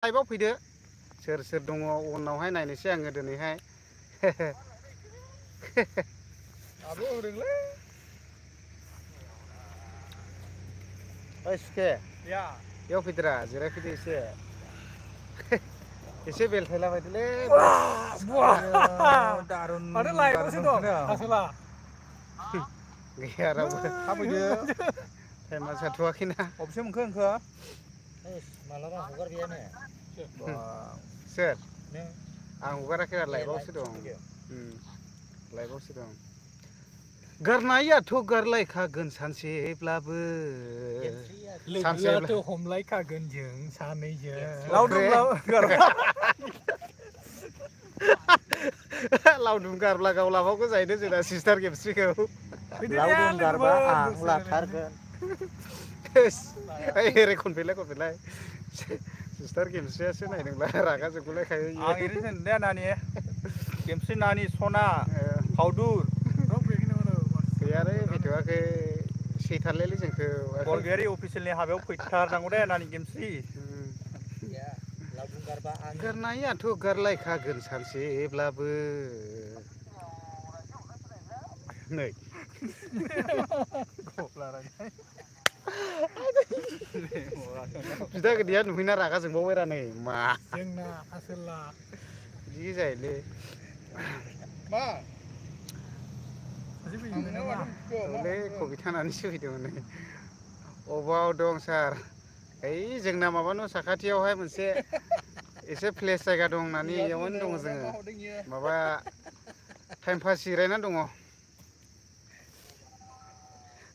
लाइभआव फैदो सोर सोर दङ उनावहाय नायनोसै आङो दिनैहाय आबो होदोंलै ओइ सुखे या बेयाव फैदोरा जिरायफैदो एसे बेलथायलाबायदोलै दारुन माथो लाइभआवसो दं आसोला गैया रावबो थाफैदो टाइमा जाथ'वाखैना अबेसे मोनखो ओंखो मालाबा हगारबायानो सोर नों आं हगाराखै लाइभआवसो दं लाइभआवसो दं गारनायाथ' गारलायखागोन सानसेब्लाबो लोगोआथ' हमलायखागोन जों सानैजों लावदुम गारब्ला गाव लाफावखौ जाहैदो जोंना सिस्टार गेमस्रिखौ लावदुम गारबा आं लाथारगोन खनफैलाय सिस्टार गेमस्रियासो नायदोंब्ला रागा जोंगुलायखायो आं ओरैनो होनदों नानि गेमस्रि नानि सना फावदुर गैयालै फैथ'वाखै सैथारलायलै जोंखौ गलगेयारि अफिसियेलनि हाबायाव फैथारनांगौ दे नानि गेमस्रि गारनायाथ' गारलायखागोन सानसेब्लाबो नै बिदा गिदिया नुहैना रागा जोंबावबायरा नै मा जोंना आसोला बिदि जायोलै मा औलै कबिथा नानिसो फैदोंमोन नै अबाव दं सार ओइ जोंना माबा न' साखाथियावहाय मोनसे एसे प्लेस जायगा दं होननानै बेयावनो दङ जोङो माबा टाइम पास जिरायनानै दङ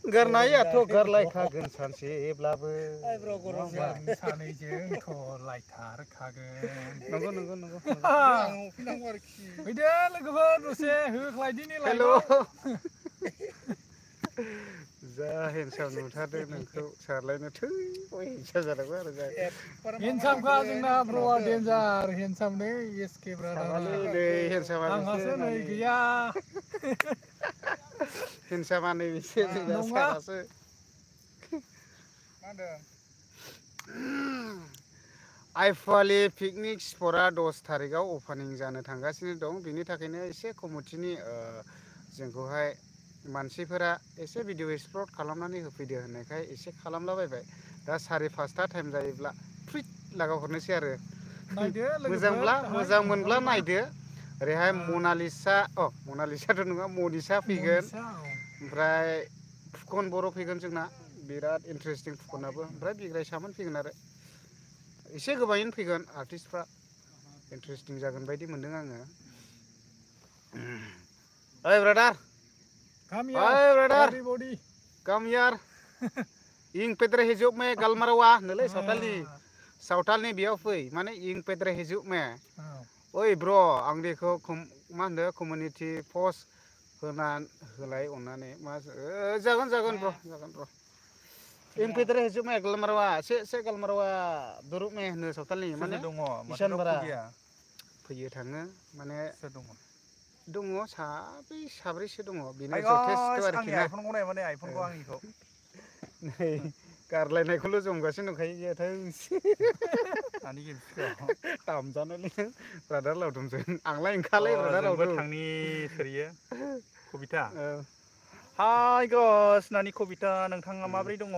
गारनायाथ' गारलायखागोन सानसेब्लाबो सानैजोंथ' लायथारखागोन नंगौ फैदो लोगोफोर दसे होख्लायदिनि हेल' जा हेन्डसाम नुथारदों नोंखौ सारलायनो थै हिंसा जादोंबो आरो हेन्डसामखा जोंना ब्र'आ डेन्जार हेन्डसाम नै एसके ब्रादारा आंहासो नै गैया हेन्डसामा नैबेसो जोंना सारासो मा होनदों आइफवालि पिकनिक स्पटआ 10 थारिखआव अपेनिं जानो थांगासिनो दं बिनि थाखायनो एसे कमिटिनि जोंखौहाय मानसिफोरा एसे भिडिअ एक्सप्ल'र खालामनानै होफैदो होननायखाय एसे खालामलाबायबाय दा 5:30 टाइम जायोब्ला फ्रिट लागावहरनोसै आरो मोजां मोनब्ला नायदो ओरैहाय मनालिसाथ' नङा मनिसा फैगोन ओमफ्राय फुकन बर' फैगोन जोंना बिराद इन्टारेस्टिं फुकनाबो ओमफ्राय बिग्राय सामोन फैगोन आरो एसे गोबाङैनो फैगोन आर्टिस्टफ्रा इन्टारेस्टिं जागोन बायदि मोनदों आङो ओइ ब्रादार कामयार इंग पेद्रे हिजुब में गालमारावा होनोलै सावथालनि बेयाव फै माने इंग पेद्रे हिजुब में ओइ ब्र' आंनिखौ मा होनदों कमिउनिटि पस्ट होलाय अननानै मा जागोन ब्र' इंग पेद्रे हिजुब में गालमारावा से गालमारावा दुरुक में होनो सावथालनि माने इसान बारा फैयो थाङो माने दङ साब्रैसो दङ बेनो जथेस्थ आरोखि ना आइफनखौ नाय माने आइफनखौ आंनिखौ नै गारलायनायखौल' जमगासिनो दंखायो जेथो दानि गेमस्रिखौ दामजानायलै ब्रादार लावदुमजों आंलाय ओंखारलै ब्रादार लावदुम थांनि सोरियो कबिता हाय गस नानि कबिता नोंथाङा माब्रै दङ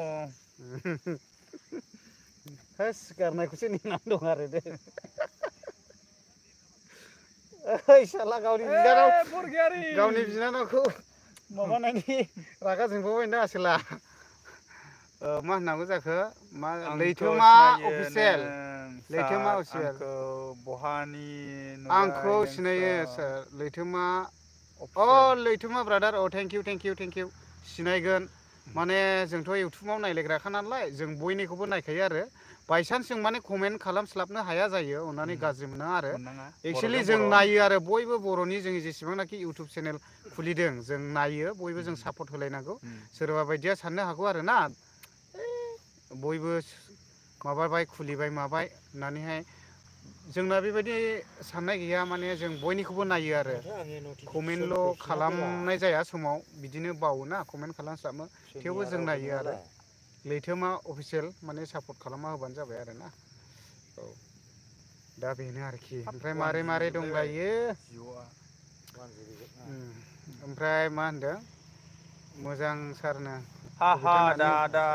होस गारनायखौसो नेनानै दं आरो दे ओइ साला गावनि बिनानावखौ माबानायनि रागा जोंबावबायना आसोला मा होननांगौ जाखो मा लैथोमा अफिसियेल बहानि आंखौ सिनायो सार लैथोमा लैथोमा ब्रादार थेंक इउ सिनायगोन माने जोंथ' इउटुबाव नायलायग्राखा नालाय जों बयनिखौबो नायखायो आरो बायसान्स जों माने कमेन्ट खालामस्लाबनो हाया जायो अननानै गाज्रि मोना आरो एक्सुवेलि जों नायो आरो बयबो बर'नि जों जेसेबांनाखि इउटुब चेनेल खुलिदों जों नायो बयबो जों सापर्ट होलायनांगौ सोरबा बायदिया साननो हागौ आरो ना बयबो माबाबाय खुलिबाय माबाय होननानैहाय जोंना बेबायदि साननाय गैया माने जों बयनिखौबो नायो आरो कमेन्टल' खालामनाय जाया समाव बिदिनो बावोना कमेन्ट खालामस्लाबो थेवबो जों नायो आरो लैथोमा अफिसियेल माने सापर्ट खालामना होबानो जाबाय आरो ना दा बेनो आरोखि ओमफ्राय मारै मारै दंलायो ओमफ्राय मा होनदों मोजां सारनो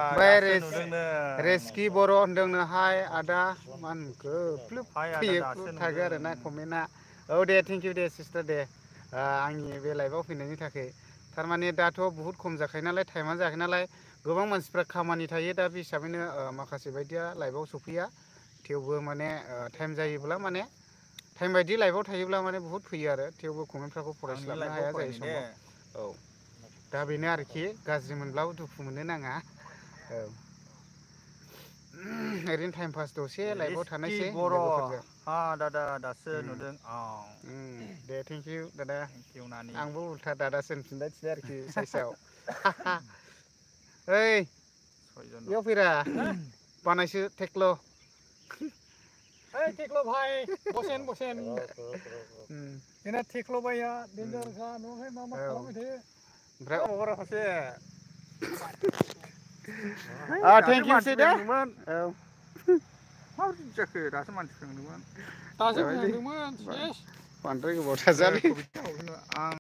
ओमफ्राय रेस्कि बर' होनदोंनो हाय आदा मा होनखो फैयो थागो आरो ना कमेन्टआ औ दे थेंक इउ दे सिस्टार दे आंनि बे लाइभआव फैनायनि थाखाय थारमाने दाथ' बहुद खम जाखायो नालाय टाइमा जायाखै नालाय गोबां मानसिफ्रा खामानि थायो दा बे हिसाबैनो माखासे बायदिया लाइभआव सफैया थेवबो माने टाइम जायोब्ला माने टाइम बायदि लाइभआव थायोब्ला माने बहुद फैयो आरो थेवबो कमेन्टफोरखौ फरायस्लाबनो हाया जायो समाव औ दा बेनो आरोखि गाज्रि मोनब्लाबो दुखु मोननो नाङा औ ओरैनो टाइम पास दसे लाइभआव थानायसै लोगोफोरजों दादा दासो नुदों दे थेंक इउ दादा आंबो उल्था दादासो होनफिनबाय थिबाय आरोखि साइसआव ओइ बेयाव फैरा बानायसो टेक्ल' टेक्ल' भाई बसेन जोंना टेक्ल' भाइया डेन्जारखा न'आवहाय मा खालामबाय थायो ओमफ्राय हरा फारसे थेंक इउ सै दे औ माबोरै जाखो दासो मानसि फैदोंमोन दासो फैदोंमोन बांद्राय गोबाव थाजालै आं